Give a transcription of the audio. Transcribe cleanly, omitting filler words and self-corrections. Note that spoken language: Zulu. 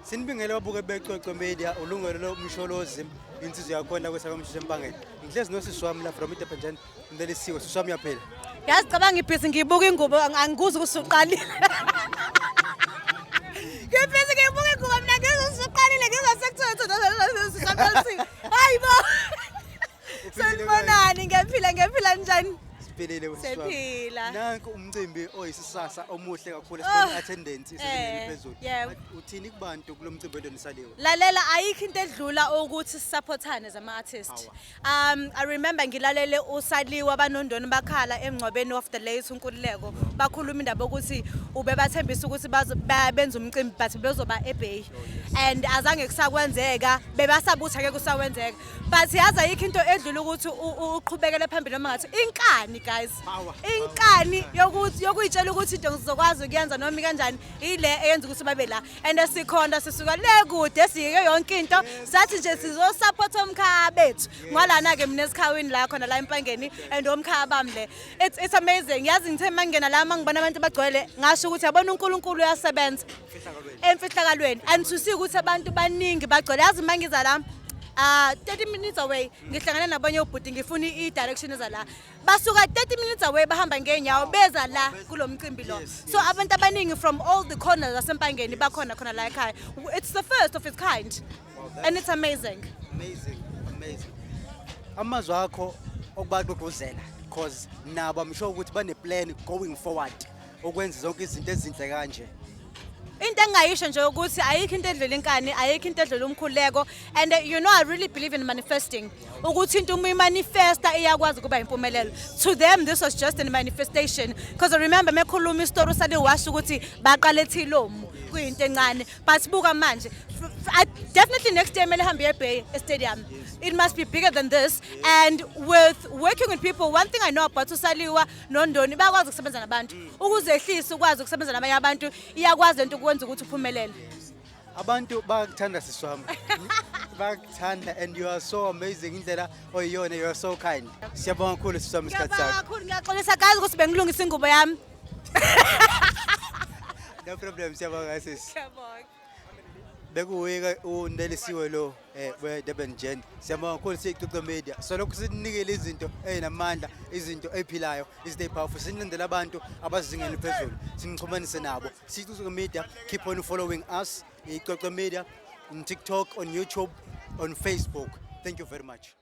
Sinibingele babuke beCwecwe Media, ulungelo lomsholozi, insizwa yakhona kwesakamshisha empangeni. Ngihlezi nosisi wami la from iDurban Gen, Mnelisiwe. Sisi wami, uyaphila? Yazi, cabanga ibhizi ngiyibuka ingubo, angikuzi ukuthi usuqalile. Ngibhizi ngiyibuka ingubo mina, ngizwe usuqalile, ngizwe sekuthiwa hayi bo. Sanibonani, ngiyaphila, ngiyaphila, njani? Siphilile, sisi wami. Siyaphila. Nanku umcimbi oyisisasa omuhle kakhulu, Oh, sibona attendance isezingeni eliphezulu. Yebo. Uthini kubantu kulo mcimbi weNdoni Saliwa? Lalela, ayikho into edlula ukuthi sisupportane zama-artist. I remember ngilalele uSaliwa banoNdoni bakhala emngcwabeni of the late uNkululeko, bakhuluma indaba yokuthi ubebathembisa ukuthi benza umcimbi but bezoba eBay and azange kusakwenzeka, bebasabutha ke kusawenzeka, but yazi ayikho into edlula ukuthi uqhubekele phambili noma ngathi inkani, guys. Power. Inkani yokuthi yokuyitshela ukuthi into ngizokwazi ukuyenza noma kanjani, ile eyenza ukuthi babe la and sikhona sisuka le kude, siyeke yonke into, sathi nje sizosupport omkhaya bethu ngwalana-ke. Mina esikhawini la khona la eMpangeni and omkhaya bami le, it's amazing. Yazi ngithe uma ngingena la, uma ngibona abantu bagcwele, ngasho ukuthi yabona, uNkulunkulu uyasebenza emfihlakalweni and to see ukuthi abantu baningi bagcwele. Yazi uma ngiza la, 30 minutes away, ngihlangane nabanye obhuti, ngifuna i-direction eza la, basuka 30 minutes away, bahamba ngeenyawo beza la kulo mcimbi lo. So abantu abaningi from all the corners zaseMpangeni bakhona khona la ekhaya. It's the first of its kind and it's amazing. Amazing, amazing. Amazwi akho okubagqugquzela, because nabo I'm sure ukuthi bane plan going forward ukwenza zonke izinto ezinhle kanje. Into engingayisho nje ukuthi ayikho into edlula inkani, ayikho into edlula umkhuleko and I really believe in manifesting, ukuthi into uma uyimanifesta iyakwazi ukuba impumelelo. To them this was just a manifestation, because I remember mekhuluma isitori usale washo ukuthi baqala ethilomu kuyinto encane, but buka manje. Definitely next year kumele hambe eBay Stadium. It must be bigger than this. And with working with people, one thing I know about uSaliwa noNdoni, bayakwazi ukusebenza nabantu, ukuzehlisa, ukwazi ukusebenza nabanye abantu, iyakwazi lento ukwenza ukuthi uphumelele. Abantu bayakuthanda, sisi wami, bayakuthanda and you are so amazing indlela oyiyona, you are so kind. Siyabonga kakhulu, sisi wami, isikhathi Ngiyabonga sakho. kakhulu. Ngiyaxolisa guys ukuthi bengilungisa ingubo yami. No problem, siyabonga, sisi. Ngiyabonga. Bekuwike uNelisiwe lo we-Durban Gen. Siyabonga kakhulu, siyiCwecwe Media. So lokhu sinikele izinto ey'namandla, izinto ey'philayo, izinto ey'powerful. Sinilindele abantu abazingeni eliphezulu, sinixhumanise nabo. SiyiCwecwe Media, keep on following us, iCwecwe Media on TikTok, on YouTube, on Facebook. Thank you very much.